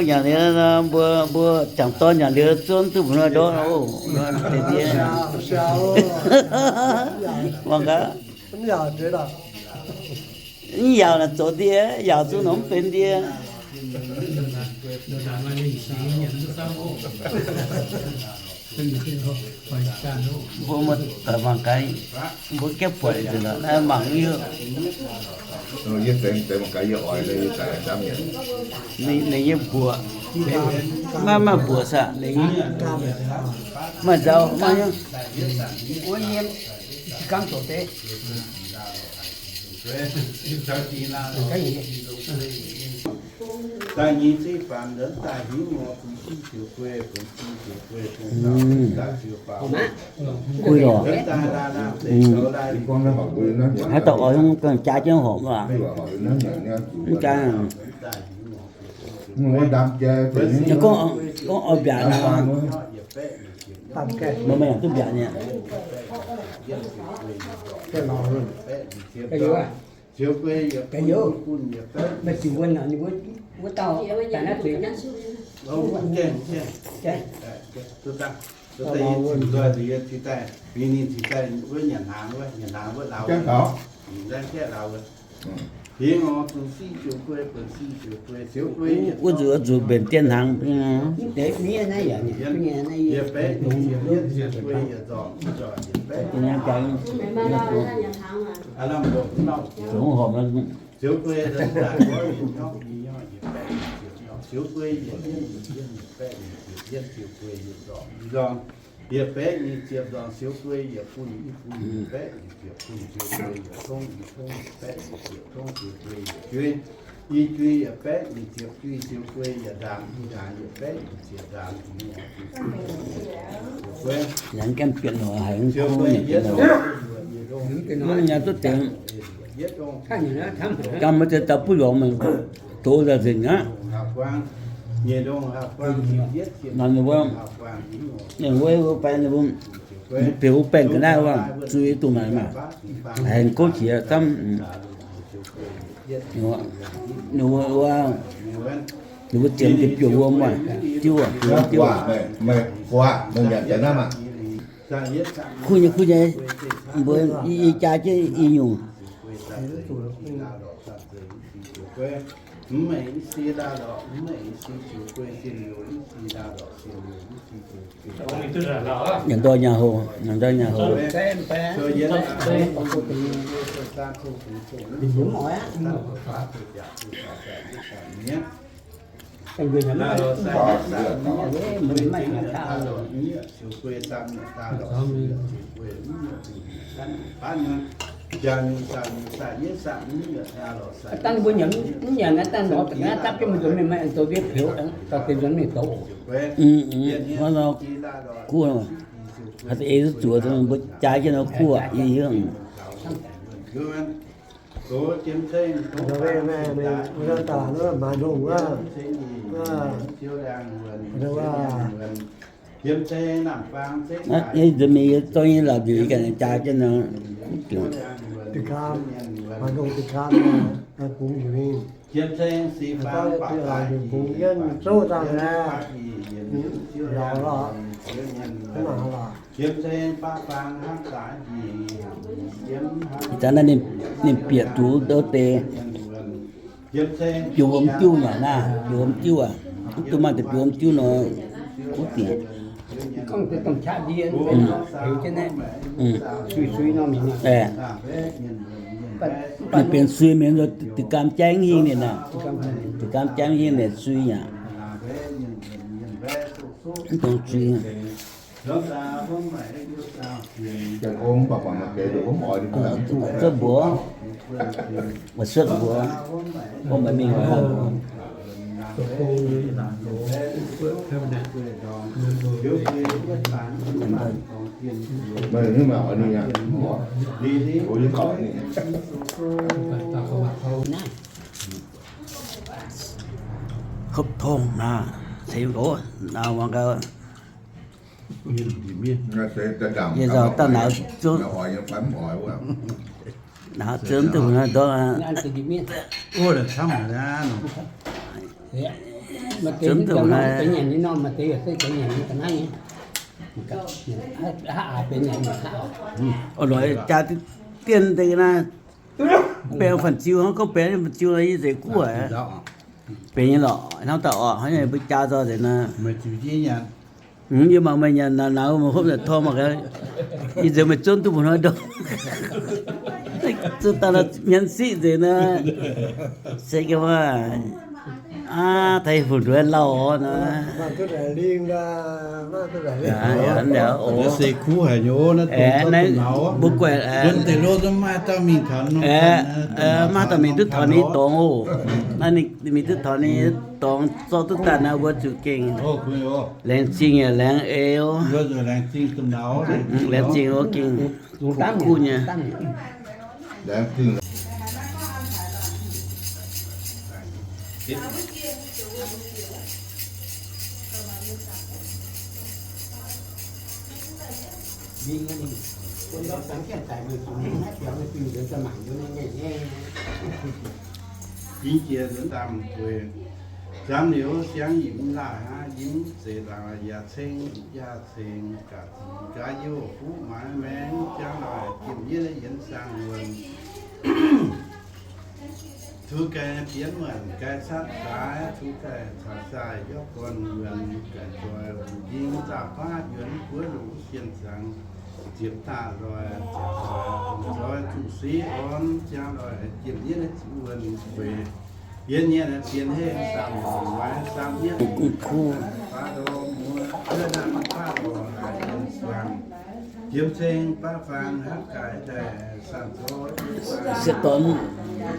Nyanc liuz, mbuo, mbuo jangc dorn nyanc liuz zuov duqv mbuo ndortv oc. Mangc gaax. Mv yaauc naaic zoux ndie, yaauc zuqc nor mv benx ndie. Mbuo muoz-doic mangc gaax, mbuo gaengh buatc nzunc lorqc, naaiv mangc yie. Ninh nyei mbuoqc, maiv maaih mbuoqc saah, ninh maaih nzauh, maaih nyungc. Guih lorqc. Haaix dauh oix ganh jaa jienv horpc aqv. Mv jaa. Gorngv, gorngv oix mbiaatc nor, meih, meih yaac duqv mbiaatc nyei. Wuov nzunc, wuov nzunc mbenc dien hnaangx. Yietc baeqv nyic ziepc nzormc siou guei yietc bun, i bun yietc baeqv nyic ziepc bun siou guei yietc tongv, i tongv yietc baeqv nyic ziepc tongv siou guei yietc juiv, i juiv yietc baeqv nyic ziepc juiv siou guei yietc ndaamv, i ndaamv yietc baeqv nyic ziepc ndaamv. Siou guei yietc, siou guei yietc, yietc dongh, ganh maiv zeiz daux buv lorngx mingh, doz nzengc aqv. Nor ninh mbuo, ninh mbuo, ninh mbuo fai ninh mbuo, ninh mbuo piex wuov baengh ga'naaiv wuov, zuiz duqv maaic maah. Aengx gouv qiex camv. Ninh mbuo, ninh mbuo ziemx deix biouv wuom maah, diuv, diuv, diuv. Kuv nyei, kuv nyei, mbuo i jaa jienv i nyungc. Nyanc ndorh nyanc houc, nyanc ndorh nyanc houc. Dangh mbuo nyanc, mv nyanc naaiv dangh nor da'naaiv dapv jienv mbuo nzuonx mingh, maaih aengx zoux ndiev peux, dauh deix nzuonx mingh douz. Hnangv nor kuv, haaix deix ei zuqc zuoqc, mbuo jaa jienv nor kuv aqv. Naaiv mingh yie zorqv nyei laauc nzunc yie ganh jaa jienv nor. Ih zanc naaiv ninh bieqc zuqc ndau deix biux wuom diuv naaic naaiv, biux wuom diuv aac, mv duqv maaih deix biux wuom diuv nor, kuv dingc. Ninh benx sui mienh, diuh gaam jaeng hingh ninh naaic, diuh gaam jaeng hingh ninh sui yaac mv dungx sui. Cuotv mbuox, mbuo cuotv mbuox, mbuo maiv mingh mbuox. Khopv tong naaic, ceix nqox naaic, wangc gau. Yie nzauh daaih naaic zunv. Naaiv zunv duqv hnoi ndorm aqv. Zunv duqv hnoi. Oix lorz jaa dien deix naaiv, benx fan ziu hnangv, gorngv benx fan ziu yie nzengc guv aqv. Benx nyei lorqc, hnangv daaih orqc, hnangv nyei mbuo jaa nzorh nzengc naaiv. Yie mangc meih nyanc nauz nauz, meih hopv naaic torm mangc gaax, yie nzengc meih zunv duqv mbuo hnoi ndorm. Zuqc daaih mienv siqv nzengc naaiv. Se gorngv aav, taaih fungc nduov lauh orqc naaiv. Naaiv mbuo guaix, maiv dauh mingh duqv taux ninh dorngx oc. Naaiv ninh mingh duqv taux ninh dorngx zorqv duqv daaih naaiv mbuo zuqc gengh laengz zingh yaac laengz eix. Laengz zingh wuov gengh kuv nyei. Bingx jiex nzuonx daaih mv gueix, zanc liuz siangx yimx laaih hnangv, yimx zeix laaih yaac ceng, yaac ceng gaax zingx gaax youh, fuqv maaiz maengx jangx laaih jiem yietv yienx saang wuonh. Tuix gaax bienx muonc gaax catv saaix, tuix gaax caux saaih yopv gorn wuonh gaax zoih, njing zaah baav yuonx buov longx sien zaangc, ziepc daaih nzoih, ziepc nzoih zuqc siqv orn jangx laaih jiem yietv ziux wuonh gueix. Yietv nyienh bienx hengh saamh longc waaic saamh yietv, baav lorh muoz, baav lorh laaix yien suangx, jiem ceng baav faang hnangv gaaix daaih, se dorn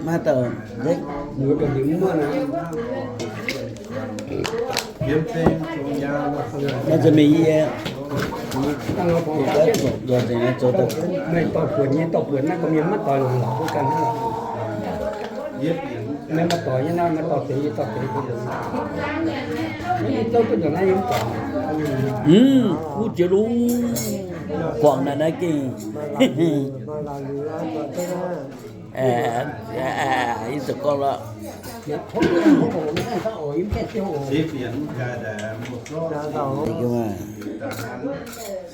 maiv dauh, naaiv za'gengh yie, meih dorh buonc nyei, dorh buonc naaiv gorqv mienh maiv doix longc lorqc, mbuo ganh hnangv. Maiv, maiv doix nyei naaiv, maiv dorh deix, yie dorh deix. Yie zouv duqv ndongc naaiv yie mv guangc. Mv, kuv jiex lungh guangc naaic naaiv gengh. Yie zuqc gorngv lorqc.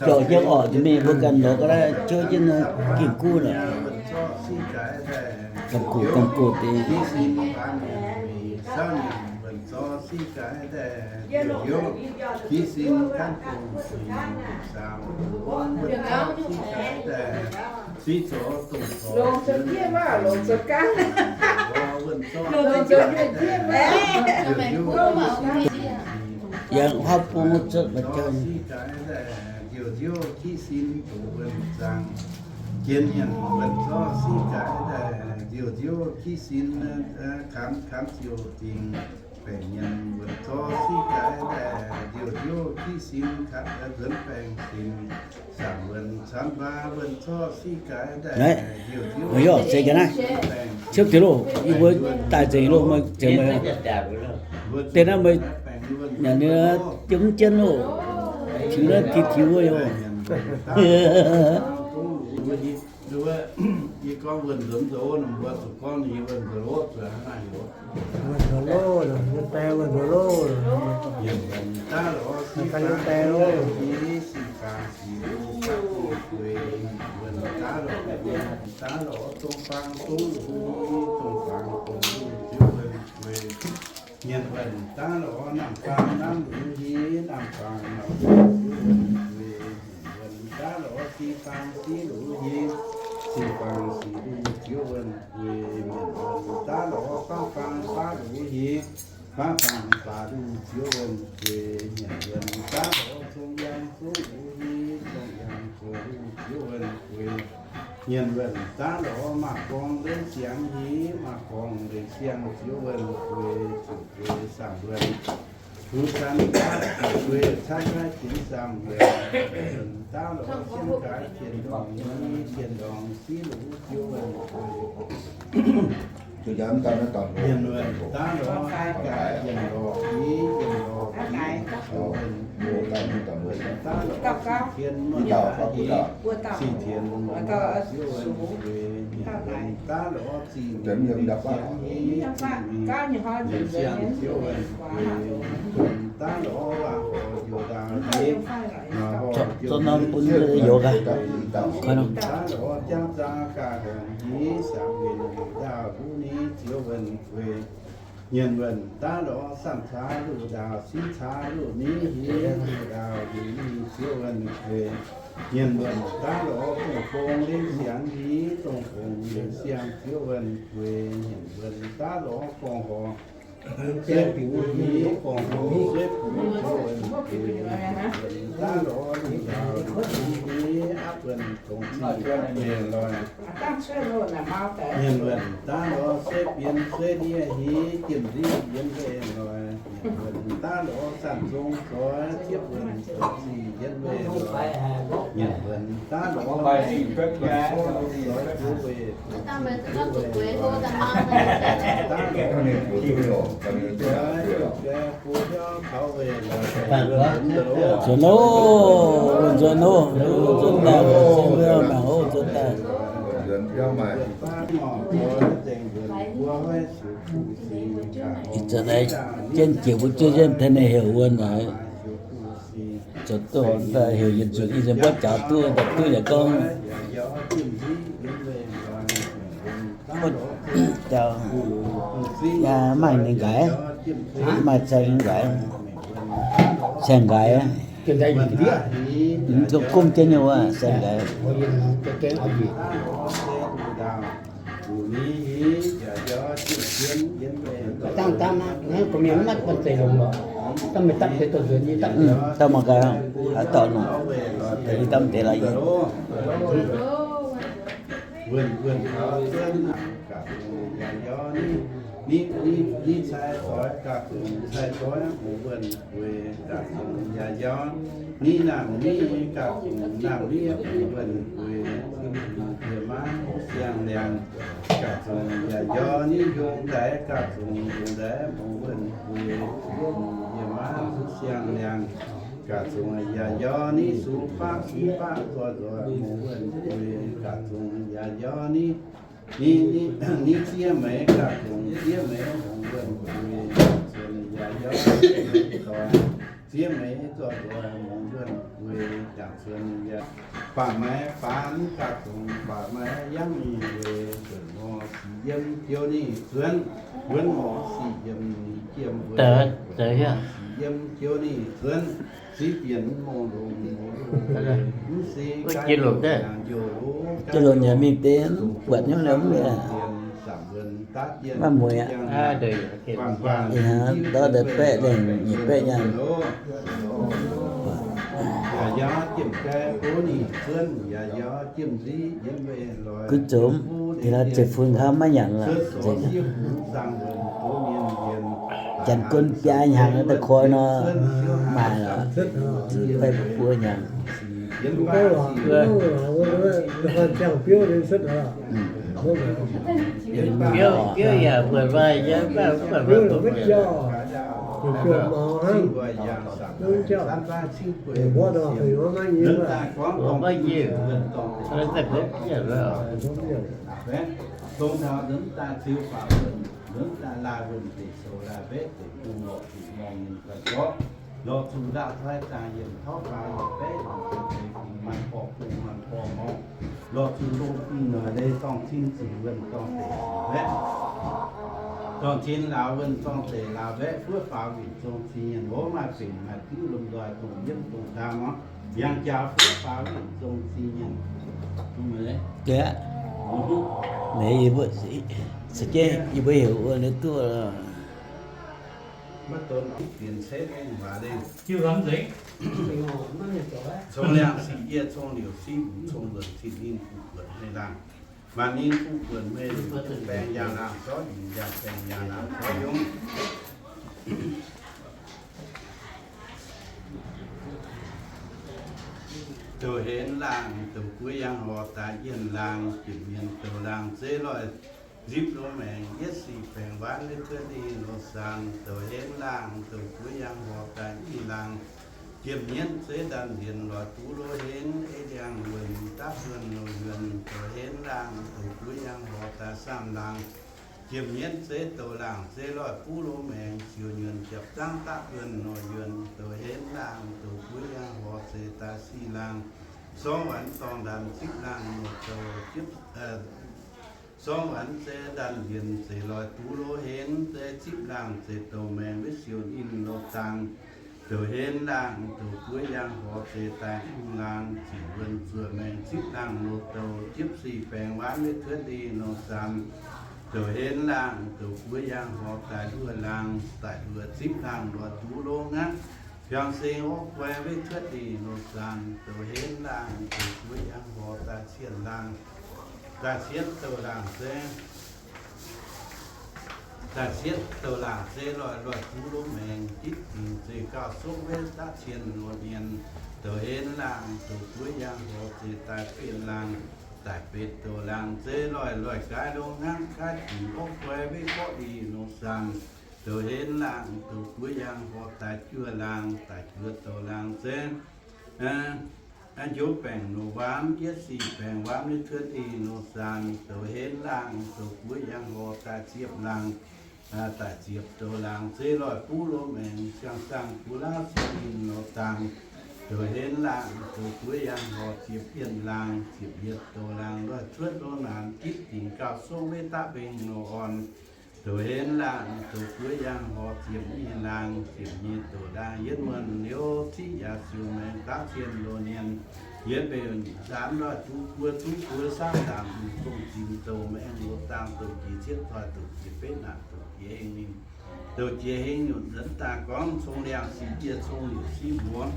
Jauv jienv orqc, mienh mbuo ganh lorz ga'naaiv jauv jienv gengh guv lorqc. Gamh guv, gamh guv deix. Yangh haav bung zuotc maaih jauv. Nziouv nziouv kiv sin doqc wuonh zaangc. Jien mienh wuonh zorqv siqv gaaix daaih. Nziouv nziouv kiv sin kanx kanx ziouc dingc. Baengc mienh wuonh zorqv siqv gaaix daaih. Nziouv nziouv kiv sin kanx nzuonx baengc sin. Saangc wuonh canv baav wuonh zorqv siqv gaaix daaih. Nziouv nziouv ciepv deix loh, yie mbuo daaih nzengc loh, meih deix naaiv meih nyanc nyei jiem mv jienv loh, tiux naaiv tiux tiux wuov yoc. Yie gorngv wuonh nzuonx nzox, mbuo zuqc gorngv ninh wuonh nzuonx loh, zuqc hnangv naaiv yoc. Wuonh nzuonx loh, wuonh die wuonh nzuonx loh. Daav lorz siqv faang, siqv faang siqv luv, gueix wuonh daav lorz, daav lorz dongh faang dongh luv, dongh faang dongh luv ziouc wuonh gueix. Mienh wuonh daav lorz namh faang namh luv hingv, namh faang namh luv ziouc wuonh gueix. Mienh wuonh daav lorz siqv faang siqv luv hingv, siqv faang siqv luv ziouc wuonh gueix. Mienh wuonh daav lorz baav faang baav luv hingv, baav faang baav luv ziouc wuonh gueix. Mienh wuonh daav lorz zong yangh zong luv hingv, zong yangh zong luv ziouc wuonh gueix. Mienh wuonh daav lorz maaih gorngv leiz siangx hingv, maaih gorngv leiz siangx ziouc wuonh gueix, ziouc gueix saamh wuonh. Fu san daav gueix caaiv naaiv jiex saamh wuonh, wuonh daav lorz siemv gaaix jien ndorngx hingv, jien ndorngx siqv luv ziouc wuonh gueix. Mienh wuonh daav lorz gaax yienh lorz hiv, yienh lorz hiv, mienh wuonh daav lorz tien muonh daav hiv, sing tien muonh daav Ziouv wuonh guei, mienh wuonh daav lorz zingh mienh siang hiv, zingh mienh siang Ziouv wuonh guei, mienh wuonh daav lorz waac horc njoux ndaauh hiv, maac horc njoux hiv, mienh wuonh daav lorz jauv zaa ganh horngc hiv, saax mbenc njoux ndaauh huv ni Ziouv wuonh guei. Mienh wuonh daav lorz samh caav luqc ndaauh, siv caav luqc ni hiv, luqc ndaauh luqc ni Ziouv wuonh guei. Mienh wuonh daav lorz dongh fong lengh siangx hiv, dongh fong lengh siangx Ziouv wuonh guei. Mienh wuonh daav lorz gorngv horc sueiv buv hiv, gorngv horc sueiv buv Ziouv wuonh guei. Mienh wuonh daav lorz luqc ndaauh luqc ni hiv, aapv wuonh dongh zingh aapv mienh loih. Mienh wuonh daav lorz sueiv bienx sueiv ndiev hiv, jiem nziv yiem weih loih. Mienh wuonh daav lorz zanc zong zoix, ziepv wuonh zoux zingh yiem weih loih. Mienh wuonh daav lorz zoix zoix weih, daav lorz zoix zoix Nzuonx oc, nzuonx oc, nzuonx daaih, mangc oc, nzuonx daaih. Ih zanc naaiv jienv jiex mbuo juov jienv taux ninh heuc wuonh naaic. Zoux duqv daaih heuc yietc nzunc, ih zanc mbuo jaux duqv, daaih duqv yaac gorngv, jaux, maaih ninh nqaix, maaih zaeng ninh nqaix. Saeng-nqaix, gomv jienv nyei wuov saeng-nqaix. Dauh mangc gaax, haaix dauh longc, deix i dauh mv deix laaix yie. Wuonh, wuonh taux zuonv gaax zunc yaac njoux ni, ni, ni cai doix gaax zunc cai doix muoz wuonh gueix gaax zunc yaac njoux ni, naamh ni gaax zunc naamh ni muoz wuonh gueix, zinh njiec maiv siang-liangx gaax zunc yaac njoux ni, yungz ndaix gaax zunc yungz ndaix muoz wuonh gueix, zinh njiec maiv siang-liangx gaax zunc yaac njoux ni, sux baqv sux baqv zoih nzoih muoz wuonh gueix gaax zunc yaac njoux ni, ni, ni ziev meix gaax zunc ziev meix muoz wuonh gueix gaax zunc yaac njoux ni, ziev meix zoih nzoih muoz wuonh gueix gaax zunc yaac, baac maiv faanx gaax zunc baac maiv yangv ninh weic zuonc nor sic yiem jouh ninh zuonv, wuonv nor sic yiem ninh jiem weic zuonc nor sic yiem jouh ninh zuonv, sic bienx mongh longx mv se gaanv njoux lo, gaanv njoux mingh deix mv buatc nyei, mv, mv mueiz aqv. Ndortv deix baeqv lengh, nyic baeqv nyaanh. Kuv zoux, ih hnoi zeiv-fun hnangv maiv nyanc lorqc, nzengc. Janx-gunv biaa hnyangx daaih koi nor, maaih lorqc, zuqc baeqv buo hnyangx. Biouv, biouv yaac buatc maaih, yaac buatc maaih. Mbuo maiv njiec, mbuo za'gengh jienv oc. Dongh taux nzuonx daaih ziux faaux wuonh, nzuonx daaih laih wuonh deic sou laih mbaeqv deic bung lorqc zuqc morngh nyei daaih zorqv, lorqc zuqc ndau-toi zaangc yienc tauv faaux yietc baeqv lorqc zuqc deix fingx maanh borqc bung maanh borqc morqc, lorqc zuqc longh bung noic leiz dorngh cin zic wuonh dorngh deic zic mbaeqv, dorngh cin lauz wuonh dorngh deic lauz mbaeqv, fuov faaux winc zong cin nyienh hoz maaih fingx maaih diuv lomh nzoih dongh yiemv dongh ndaam orqc, yangh jaax fuov faaux winc zong cin nyienh. Naaiv yie mbuo, za'gengh yie mbuo heuc wuov ninh duqv. Maiv donx fienx cetv waac lengh. Cong liangh sic yie, cong liouc sic mbuc, cong nzuonx cin ninh fuqv buonc hmei laangh. Maaih ninh fuqv buonc hmei liouc, baeng yangh laangh zorqv yungz, yangh baeng yangh laangh zorqv yungz. Douc henx laangh, douc guei yangh horc daaih yienh laangh, bieqc mienh douc laangh zeiv loih. Nzipc loz-maengc yietv sic baengc waanv maiv cuotv ninh nor saanc, douc henv laangh douc guoqv yangh horc daaih i laangh. Jiem nyienv zeiv ndaanh nzienx loic duqv loz henv, ei ndiangx wuonc dapv yuonh nor yuonh, douc henv laangh douc guoqv yangh horc daaih saamh laangh. Jiem nyienv zeiv douc laangh zeiv loic buv loz-maengc, siouc nyuonh japv zangv dapv yuonh nor yuonh, douc henv laangh douc guoqv yangh horc zeiz daaih sic laangh. Sorngv wanc dorngh ndaanx zipv laangh nor douc jipv Sorngv wanc zeiv ndaanh nzienx zeiv loic duqv loz henv, zeiv zipv laangh zeiv douc maengx maiv siouc ninh loz dangx. Douc henv laangh douc guoqv yangh horc zeiz daaih ungh laangh, zic wuonh zuoqc maengx zipv laangh loz douc, jipv sic baengx waanv maiv cuotv ninh nor saanc. Douc henv laangh douc guoqv yangh horc daaih nduov laangh, daaih nduov zipv laangh loic duqv loz ngaqv. Hiuang seng orv guai maiv cuotv ninh nor saanc, douc henv laangh douc guoqv yangh horc daaih cien laangh. Daaih cietv douc laangh zeiv, daaih cietv douc laangh zeiv loic, loic duqv loz-maengx, ditv dingc zeiv gauh sokv maiv daav cien loz-nyienx. Douc henv laangh douc guoqv yangh horc zeiz daaih betv laangh. Daaih betv douc laangh zeiv loic, loic gaaix loz ngangv, gaaix dingc orv guai maiv gorqv ninh nor saanc. Douc henv laangh douc guoqv yangh horc daaih juoh laangh. Daaih juoh douc laangh zeiv, njoux baengc loz-waanv, yietv sic baengc waanv maiv cuotv ninh nor saanc. Douc henv laangh douc guoqv yangh horc daaih ziepc laangh. Daaih ziepc douc laangh zeiv loic buv loz-maengx, siang-saangh guv laav siouc ninh loz dangx. Douc henv laangh douc guoqv yangh horc ziepc yietv laangh. Ziepc yietv douc laangh loic cuotv loz naanc, ditv dingc gauh sokv maiv daav mbeng loz-orn. Douc henv laangh douc guoqv yangh horc ziepc nyeic laangh. Ziepc nyeic douc laangh yietv muonh liouv, ziqv yaac siouc maengx daav cien loz-nyienx. Yietv mbeix nzaanv loic duqv guoqv, duqv guoqv saangv ndaangc, dongh zinh douc maengx loz dangx, douc jiex cietv toi, douc jiex betv naanc, douc jiex heng ninh, douc jiex heng nyunc nzuonx daaih gorngv cong liangh sic jiex cong liouc siqv mbuox.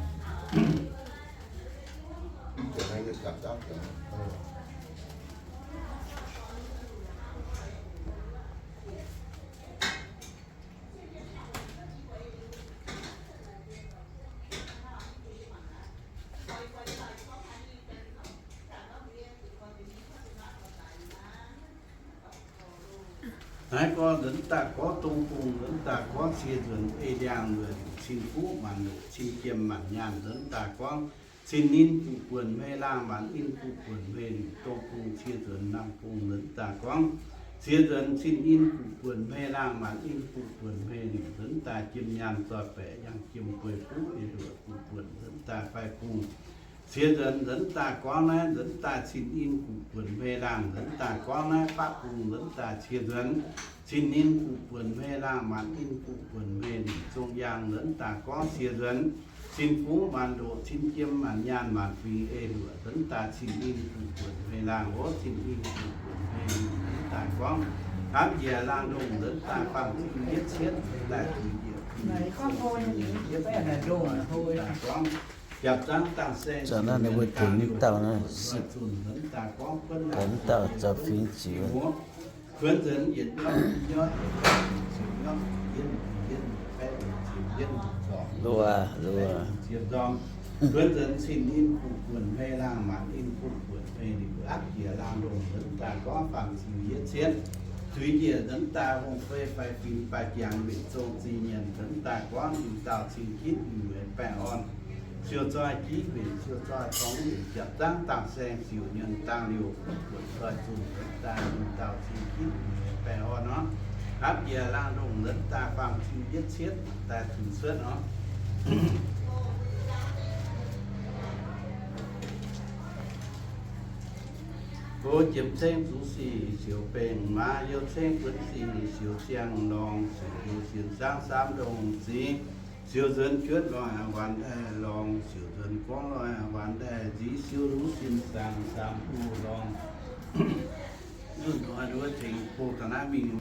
Naaiv gorngv nzuonx daaih gorngv dong bung, nzuonx daaih gorngv cie nzuonx ei ndiangx nzuonx, cin fuqv maanc loc, cin jiem maanc nyaanh, nzuonx daaih gorngv cin ninh buqv buonc hmei laangh, maanc ninh buqv buonc hmei liuc, dong bung cie nzuonx, namh bung nzuonx daaih gorngv cie nzuonx cin ninh buqv buonc hmei laangh, maanc ninh buqv buonc hmei liuc, nzuonx daaih jiem nyaanh zoih baeqc yangh jiem bueix buv ei luoqc buqv buonc, nzuonx daaih faix bung. Cie nzuonx nzuonx daaih gorngv naaiv, nzuonx daaih cin ninh buqv buonc hmei laangh, nzuonx daaih gorngv naaiv faqv bung, nzuonx daaih cie nzuonx cin ninh buqv buonc hmei laangh, maanc ninh buqv buonc hmei liuc, zong yaangh nzuonx daaih gorngv cie nzuonx cin fuqv maanc loc, cin jiem maanc nyaanh, maanc fingx ei luoqc, nzuonx daaih cin ninh buqv buonc hmei laangh, ov, cin ninh buqv buonc hmei liuc, nzuonx daaih gorngv hnamv njiec laangh longh, nzuonx daaih faam-ziu yietv cietv, daaih zuqc njiec gorngv japv zangv dangh saeng, mbuo tengx mv dauh naaiv, mv dauh zaux fingx ziux. Kuonx nzuonx yietc nyorqv nyorqv, loz-aac, loz-aac. Kuonx nzuonx cin ninh buqv buonc hmei laangh, maanc ninh buqv buonc hmei liuc, apv jiex laangh longh, nzuonx daaih gorngv faam-ziu yietv cietv, zuiz njiec nzuonx daaih hungh fei faix fingx, baaix jangx mbenc zong zingh mienh, nzuonx daaih gorngv ih dauh cing-gitv mingh mueiz baengh orn. Siou-zoih giv mbenc, siou-zoih torngx mbenc, japv zangv dangh saeng, ziouc nyuonh dangh liouh, buonc zoih zunh, nzuonx daaih ih dauh cing-gitv mingh mueiz baengh orn nor, apv jiex laangh longh, nzuonx daaih faam-ziu yietv cietv, daaih zuqc cuotv nor. Go jiem ceng zuqc sic siouc bengh maaz, youh ceng buonv sic siouc ziangh lorngx, siouc liuz sienx zaangv saamv ndongh zingx, siouc nzuonx juotv loih waanc daaih lorngx, siouc nzuonx gorngv loih waanc daaih nziv, siouc luv sin zaangc saamv buo lorngx. Nzunc hnoi nduov tengx go ga'naaiv mingh.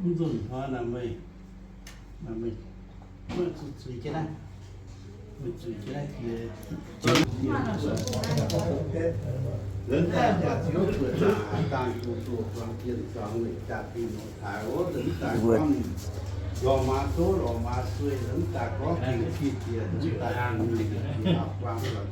Mv nzunc hnoi naaic meih, meih zuqc zuiz jienv naaiv, meih zuiz jienv naaiv jiex. Nzuonx daaih jaax ziouv buoqc zaangc dangh, zuqc zuqc zuangx jienh zuangx weic jaax-dingh nongc taaix wuov, nzuonx daaih gorngv ninh lorz maaz zouv lorz maaz sueih, nzuonx daaih gorngv gengh qiex jiez, nzuonx daaih gengh qiex jiez auv-guaang, zuangx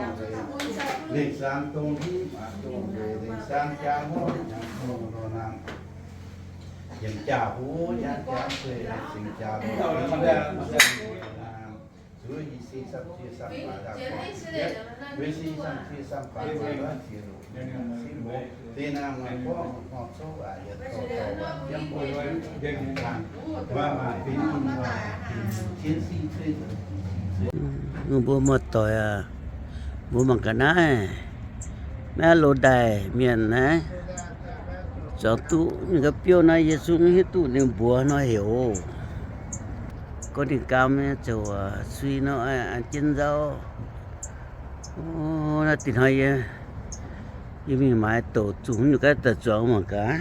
lengh saeng dongh himv, dongh weic lengh saeng jaa mborqv, yangh dongh lorh naamh, yiem jaa huv, yangh jaa sueih, singx jaa lorh, zuov i se sam cie sam baac, Mbuo muoz-doic aac, Mbuo mangc gaax naaiv, naaiv loz-daaih mienh naaiv, zuangx duqv ninh ga'biouv naaiv yie zungv hiuv duqv ninh mbuox nor heuc. Gorngv ninh gaam nyei ziouc sui nor, an jienv nzauv. Naaiv dinh hnoi yie, yie mingh maaiz douc zuqc nyungc gaax daaih zuangx mangc gaax.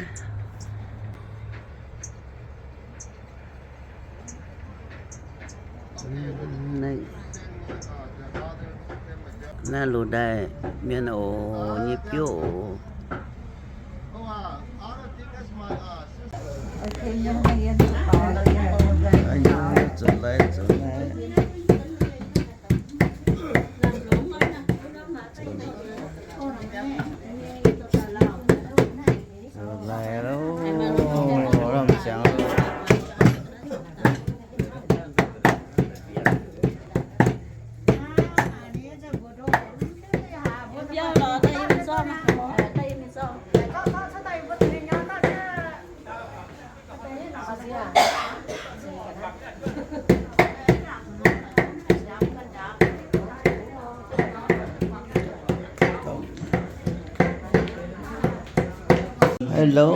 Naaiv loz-daaih mienh oc, nyei biouv oc. Zoux laai, zoux laai. Zoux laai loh, lamh ziangx loh. Hello,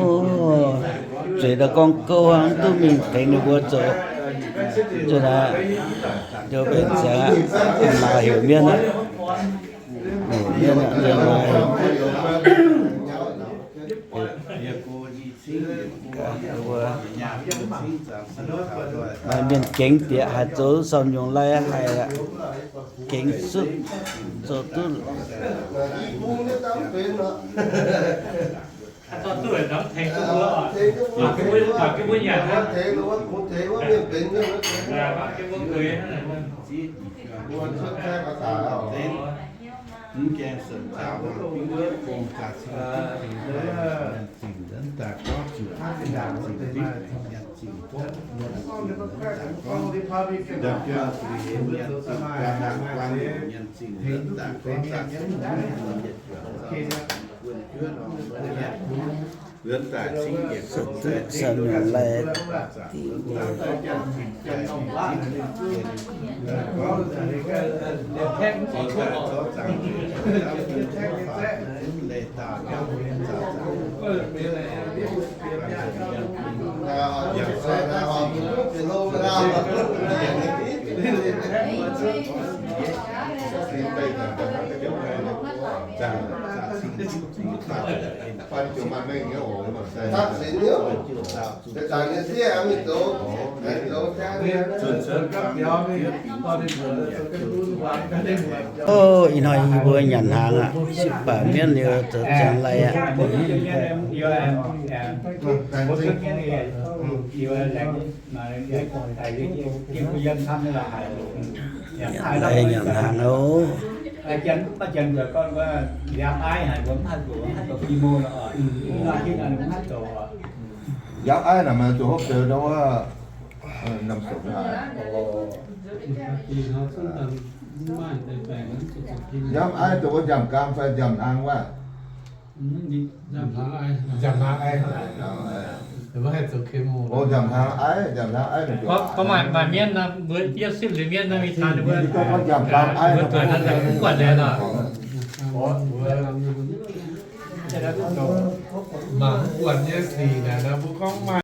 zueiz daaih gorngv gouv hnangv, mv duqv mingh tengx ninh mbuo zoux. Nzunc naaiv njoux mbenc ziangx aqv, laauh heuc mienv aqv. Heuc mienv aqv, nzunc naaiv. Maaih mienh gengx bieqc haaix zoux sou nyungc lai haic aqv. Gengx sutv zoux duqv. Sou nyungc lai diqv nyei. Ov, ih hnoi yie mbuo nyanc hnaangx aqv, sipv baac mienv liuz zoux ziangx lai aqv. Nyanc lai nyanc hnaangx ov. Nziaamv aiv naaic maaih zuqc hopv deix ndau wuov, norm sou naaic. Nziaamv aiv dongh wuov nziaamv gaam fai nziaamv hnaangx wuov? Nziaamv hnaangx aiv. Nziaamv hnaangx aiv. Nziaamv hnaangx aiv, nziaamv hnaangx aiv. Gorngv maaih, maaih mienv nor, mbuo yiem sipv liuz mienv nor, mingh taux ninh mbuo, nziaamv hnaangx aiv, mbuo buatc naaic nor, mbuo buatc naaic nor, mbuo buatc mangc buatc nyei sic naaic nor, mbuo gorngv maaih